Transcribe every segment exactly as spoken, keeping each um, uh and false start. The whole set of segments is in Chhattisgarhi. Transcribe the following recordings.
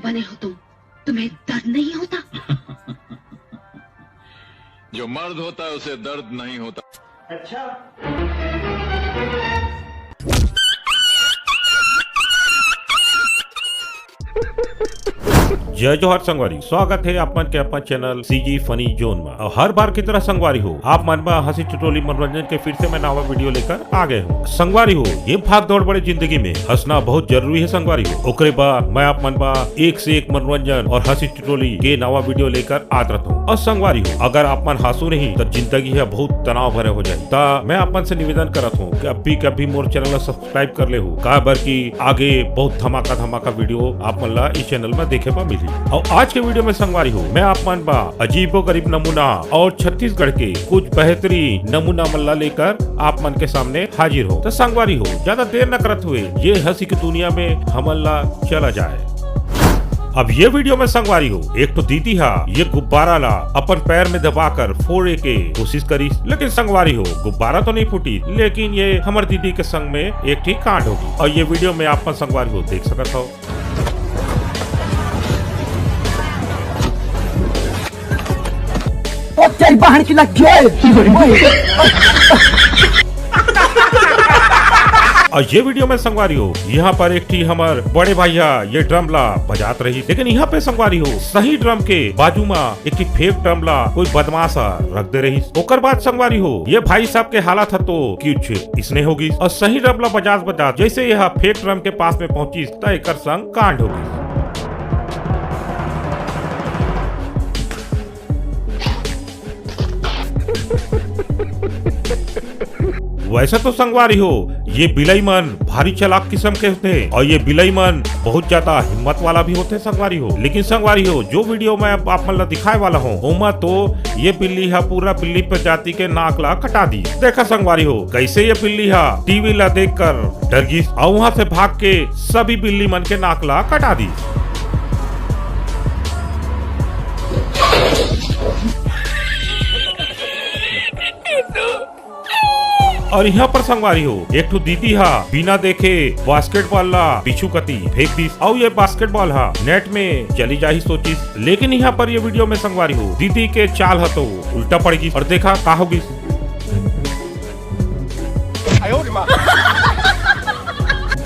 बने हो तुम, तुम्हें दर्द नहीं होता? जो मर्द होता है, उसे दर्द नहीं होता। अच्छा। जय जोहार संगवारी, स्वागत है आप मन के अपन चैनल सीजी फनी जोन में। और हर बार की तरह संगवारी हो, आप मन बा हंसी ठिठोली मनोरंजन के फिर से मैं नवा वीडियो लेकर आ गए हूँ। संगवारी हो, ये भाग दौड़ बड़े जिंदगी में हंसना बहुत जरूरी है संगवारी हो। ओकरे बाद मैं आप मन बा एक से एक मनोरंजन और हंसी ठिठोली के नवा वीडियो लेकर आत रहत हूँ। और संगवारी हो, अगर आप मन हंसू नहीं तो जिंदगी है बहुत तनाव भरे हो जाए। ता मैं आप मन से निवेदन करत हूँ कि अभी कभी मोर चैनल ला सब्सक्राइब कर ले हो, काबर कि आगे बहुत धमाका धमाका वीडियो आप मन ला इस चैनल में देखे बर मिलही। और आज के वीडियो में संगवारी हो, मैं आप मन बा अजीबो गरीब नमूना और छत्तीसगढ़ के कुछ बेहतरीन नमूना मन ला लेकर आप मन के सामने हाजिर हो। तो संगवारी हो, ज्यादा देर न करत हुए ये हंसी की दुनिया में हमन ला चला जाए। अब ये वीडियो में संगवारी हो, एक तो दीदी हा ये गुब्बारा ला अपन पैर में दबाकर फोड़े के कोशिश करिस, लेकिन संगवारी हो, गुब्बारा तो नहीं फूटी, लेकिन ये हमर दीदी के संग में एक ठीक कांड होगी। और ये वीडियो में आप मन संगवारी हो देख सकत हो। ओ तेरी बहन की लग गई। और ये वीडियो में संगवारी हो, यहाँ पर एक ठी हमर बड़े भैया ये ड्रम ला बजात रही, लेकिन यहाँ पे संगवारी हो सही ड्रम के बाजू में एक ठी फेक ड्रम ला कोई बदमाश हा रख दे रही। ओकर बाद संगवारी हो ये भाई साहब के हालत हा तो कुछ इसने होगी, और सही ड्रम ला बजात बजात जैसे यह फेक ड्रम के पास में पहुंची तो एकर संग कांड होगी। वैसे तो संगवारी हो, ये बिलई मन भारी चालाक किस्म के होते और ये बिलई मन बहुत ज्यादा हिम्मत वाला भी होते संगवारी हो। लेकिन संगवारी हो, जो वीडियो मैं आप, आप मन ला दिखाए वाला हूँ, ओमा तो ये बिल्ली हा पूरा बिल्ली प्रजाति के नाक ला कटा दी। देखा संगवारी हो, कैसे ये बिल्ली हा टीवी ला देखकर डर गई और वहां से भाग के सभी बिल्ली मन के नाक ला कटा दी। और यहाँ पर संगवारी हो, एक ठो दीदी हा बिना देखे बास्केटबॉल ला पीछू कती फेंक दिस, अउ ये बास्केटबॉल हा नेट में चली जाही सोचिस, लेकिन यहाँ पर ये वीडियो में संगवारी हो, दीदी के चाल हा तो उल्टा पड़ गिस। और देखा का हो गिस।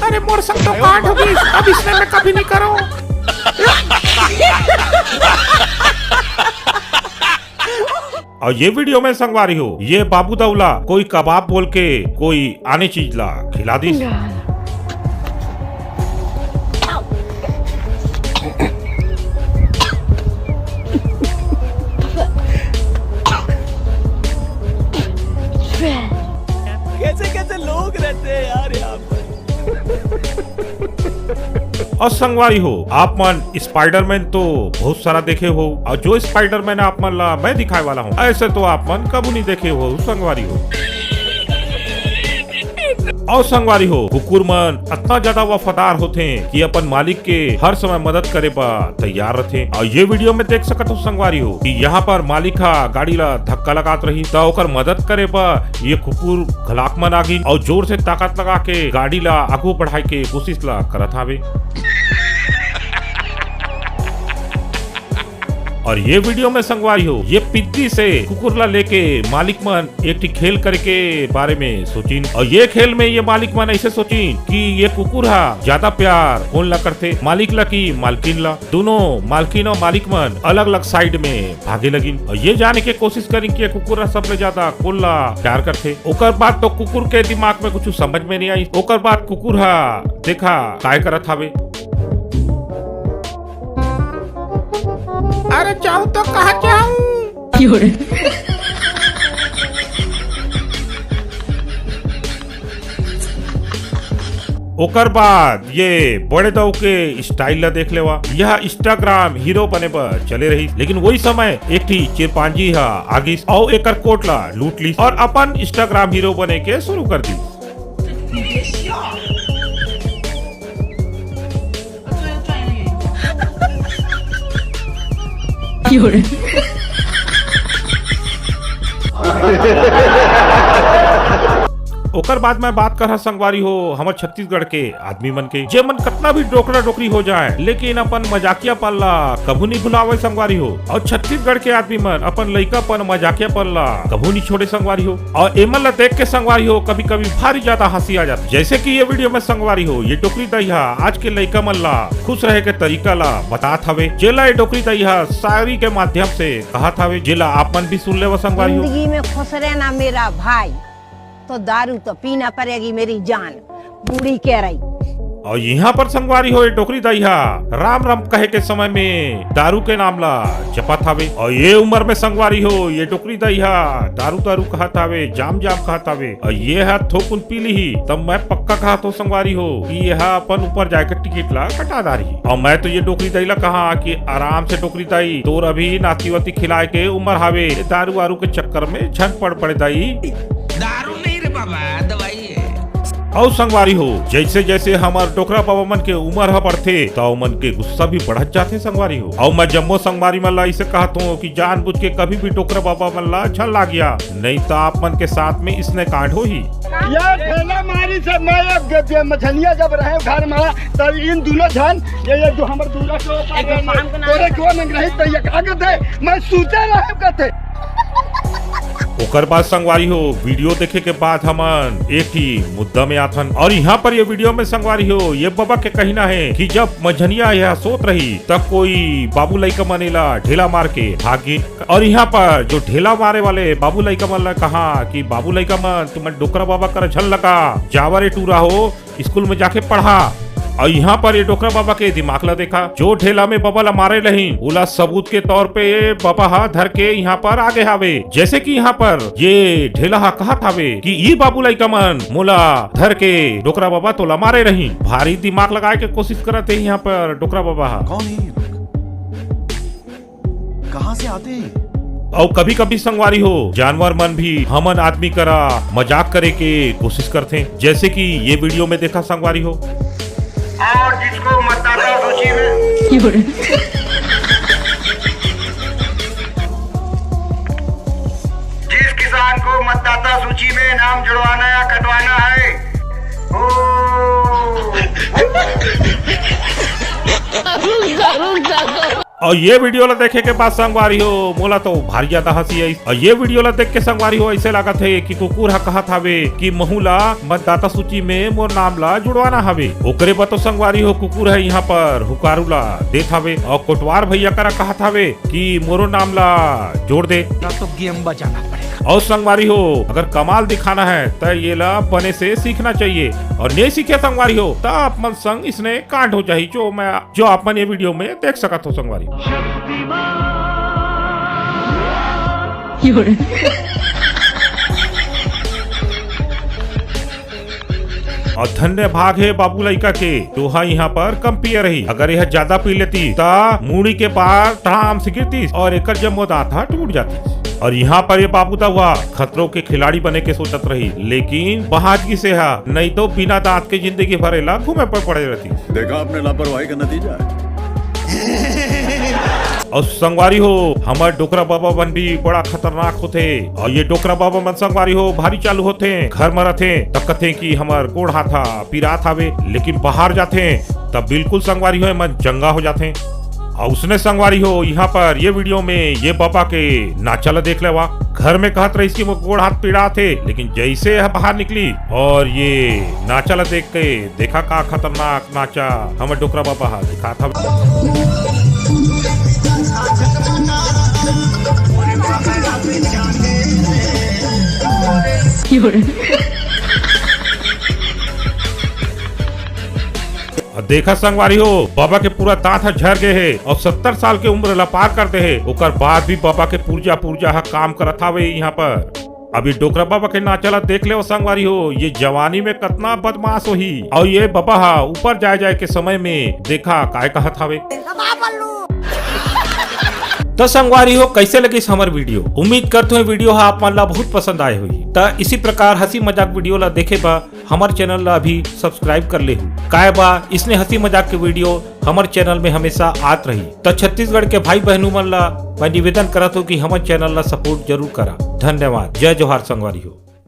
अरे मोर संग तो कांड हो गिस, अब इसने मैं कभी नहीं करूं। और ये वीडियो में संगवारी हो, ये बाबू दउला कोई कबाब बोल के कोई आने चीज ला खिला दिस। कैसे कैसे लोग रहते हैं यार यहाँ पर। और संगवारी हो, आप मन स्पाइडरमैन तो बहुत सारा देखे हो, और जो स्पाइडरमैन आप मन ला मैं दिखाए वाला हूँ, ऐसे तो आप मन कबू नहीं देखे हो संगवारी हो। और संगवारी हो, कुकुर मन इतना ज्यादा वफादार होथे कि अपन मालिक के हर समय मदद करे बर तैयार रथे। और ये वीडियो में देख सकत हो संगवारी हो कि यहाँ पर मालिक हा गाड़ी ला धक्का लगात रही, त ओकर मदद करे बर ये कुकुर घलाक मन आ गिन और जोर से ताकत लगा के गाड़ी ला आगू बढ़ाए के कोशिश ला करत हावे। और ये वीडियो में संगवारी हो, ये पिद्दी से कुकुर ला लेके मालिक मन एक ठी खेल करे के बारे में सोचिन, और ये खेल में ये मालिक मन ऐसे सोचिन कि ये कुकुर हा ज्यादा प्यार कोन ला करथे, मालिक ला कि मालकिन ला। दोनों मालकिन और मालिक मन अलग-अलग साइड में भागे लगिन और ये जाने के कोशिश करिन कि ये कुकुर हा सबले ज्यादा कोन ला प्यार करथे। ओकर बाद तो कुकुर के दिमाग में कुछ समझ में नहीं आई। ओकर बाद कुकुर हा देखा काय करत हावे। अरे जाऊं तो कहाँ जाऊं? ओकर बाद ये बड़े दऊ के स्टाइल ला देख लेवा। यह इंस्टाग्राम हीरो बने बर चले रही, लेकिन वही समय एक ठी चिंपांजी हा आगिस और एकर कोट ला लूट ली और अपन इंस्टाग्राम हीरो बने के शुरू कर दी। ओकर बाद मैं बात करहा संगवारी हो हमर छत्तीसगढ़ के आदमी मन के, जे मन कतना भी डोकरा डोकरी हो जाए, लेकिन अपन मजाकियापन ला कभू नहीं भुलावे संगवारी हो। और छत्तीसगढ़ के आदमी मन अपन लइकापन मजाकियापन ला कभू नहीं छोड़े संगवारी हो। और एमन ला देख के संगवारी हो कभी कभी भारी ज्यादा हंसी आ जाता। जैसे कि ये वीडियो में संगवारी हो ये डोकरी दाई हा आज के लइका मन ला खुश रहे के तरीका ला बतात हवे, जेला ये डोकरी दाई हा शायरी के माध्यम से कहत हवे, जेला आप मन भी सुन लेवा संगवारी हो। जिंदगी में खुश रहना मेरा भाई, तो दारू तो पीना पड़ेगी मेरी जान, बूढ़ी कह रही। और यहाँ पर संगवारी हो ये डोकरी दाई हा राम राम कहे के समय में दारू के नाम ला जपत हवे। और ये उम्र में संगवारी हो ये डोकरी दाई हा दारू दारू कहत हवे, जाम जाम कहत हवे। और ये हा थोकुन पी लीही तब मैं पक्का कहत हो संगवारी हो कि ये हा अपन ऊपर जाए के टिकट ला कटा डारही। और मैं तो ये डोकरी दाई ला कहा कि आराम से डोकरी दाई, तोर अभी नाती वाती खिलाए के उम्र हावे, ये दारू वारू के चक्कर में झन पड़ पड़े दाई। दारू नहीं रे बाबा, दवाई है। अउ संगवारी हो, जैसे जैसे हमर डोकरा बाबा मन के उम्र ह बढ़थे, त ओमन के गुस्सा भी बढ़त जाथे संगवारी हो। अउ मैं जम्मो संगवारी मन ला इसे कहत हूँ कि जानबूझ के कभी भी डोकरा बाबा मन ला झन लागिया, नहीं त आप मन के साथ में इसने कांड होही। ये ठेला मारी से मैं एक ग-, ग-, मझनिया जब रहे घर में, तब इन दोनों झन, ये, ये जो हमर दूल्हा के ऊपर एक है, शाम के नाम तोरे का क्यों नहीं रही, तो ये कागज है, मैं सूते रहे कहते। ओकर बाद संगवारी हो, वीडियो देखे के बाद हमन एक ही मुद्दा में आथन। और यहाँ पर ये वीडियो में संगवारी हो, ये बाबा के कहना है कि जब मझनिया यह सोत रही, तब कोई बाबू लइका मन एला ढेला मार के भाग गे। और यहाँ पर जो ढेला मारे वाले बाबू लइका मन ला कहा कि बाबू लइका मन, तुमन डोकरा बाबा कर झन लगा, जावा रे टूरा हो, स्कूल में जाके पढ़ा। और यहाँ पर ये डोकरा बाबा के दिमाग ला देखा, जो ढेला में बाबा ला मारे रहीन, ओला सबूत के तौर पे ये बाबा हा धर के यहाँ पर आगे हावे। जैसे कि यहाँ पर ये ढेला हा कहत हावे कि ई बाबू लइका मन मोला धर के डोकरा बाबा तोला मारे रहीन। भारी दिमाग लगाए के कोशिश करत हे यहाँ पर डोकरा बाबा हा। कौन है ये लोग? कहाँ से आते हैं? अउ कभी-कभी संगवारी हो, जानवर मन भी हमन आदमी करा मजाक करे के कोशिश करथे, जैसे कि ये वीडियो में देखा संगवारी हो। और जिसको मतदाता सूची में, जिस किसान को मतदाता सूची में नाम जुड़वाना या कटवाना है, वो और ये वीडियो ला देखे के बाद संगवारी हो, मोला तो भारी ज्यादा हंसी आई। और ये वीडियो ला देख के संगवारी हो, ऐसे लागत है कि कुकुर हा कहत हावे कि महू ला मतदाता सूची में मोर नाम ला जुड़वाना हावे। ओकरे बर तो संगवारी हो, कुकुर है यहाँ पर हुकारू ला देत हावे और कोटवार भैया करा कहत हावे कि मोरो नाम ला जोड़ दे। ना तो गेम बजाना पड़ेगा। और संगवारी हो, अगर कमाल दिखाना है, त ये ला बने से सीखना चाहिए। और नहीं सीखे संगवारी हो, त आप मन संग इसने कांड हो जाही, जो मैं जो आप मन ये वीडियो में देख सकत हो संगवारी। और धन्य भाग हे बाबू लइका के, जो हा यहाँ पर कम पिए रही। अगर यह ज्यादा पी लेती, त मुड़ी के पार धड़ाम से गिरती और एकर जम्मो दांत हा टूट जाती। और यहाँ पर ये बाबू दा हुआ खतरों के खिलाड़ी बने के सोचत रही, लेकिन बहादगी से हा, नहीं तो बिना दांत के जिंदगी भर एला घूमे पर पड़े रहती। देखा आपने लापरवाही का नतीजा है। और संगवारी हो, हमर डोकरा बाबा मन भी बड़ा खतरनाक होथे। और ये डोकरा बाबा मन संगवारी हो, भारी चालू होथे, घर में रहथे, त कथे कि हमर गोड़ हाथ हा पिरात हावे, लेकिन बाहर जाथे, तब बिल्कुल संगवारी हो, मन चंगा हो जाथे। और उसने संगवारी हो, यहाँ पर ये वीडियो में ये बाबा के नाचा ला देख लेवा। घर में कहत रहीस कि मोर गोड़ हाथ पीड़ात हे, लेकिन जैसे यह बाहर निकली और ये नाचा ला देख के देखा का खतरनाक नाचा हमर डोकरा बाबा हा दिखात हवे। और देखा संगवारी हो, बाबा के पूरा दांत ह झर गए हे और सत्तर साल के उम्र ला पार कर दे हे, ओकर बाद भी बाबा के पुर्जा पुर्जा ह काम करत हावे यहाँ पर। अभी डोकरा बाबा के नाचा ला देख लेव संगवारी हो, ये जवानी में कतना बदमाश होही। और ये बाबा हा ऊपर जाए जाए के समय में देखा काय कहत हावे। तो संगवारी हो, कैसे लगिस हमर वीडियो? उम्मीद करत हूँ वीडियो हा आप मन ला बहुत पसंद आए होही। त इसी प्रकार हंसी मजाक वीडियो ला देखे बर हमर चैनल ला अभी सब्सक्राइब कर लेहू। काय बा इसने हंसी मजाक के वीडियो हमर चैनल में हमेशा आत रही। त छत्तीसगढ़ के भाई बहनू मन ला मैं निवेदन करत हूँ कि हमर चैनल ला सपोर्ट जरूर करा। धन्यवाद। जय जोहार संगवारी हो।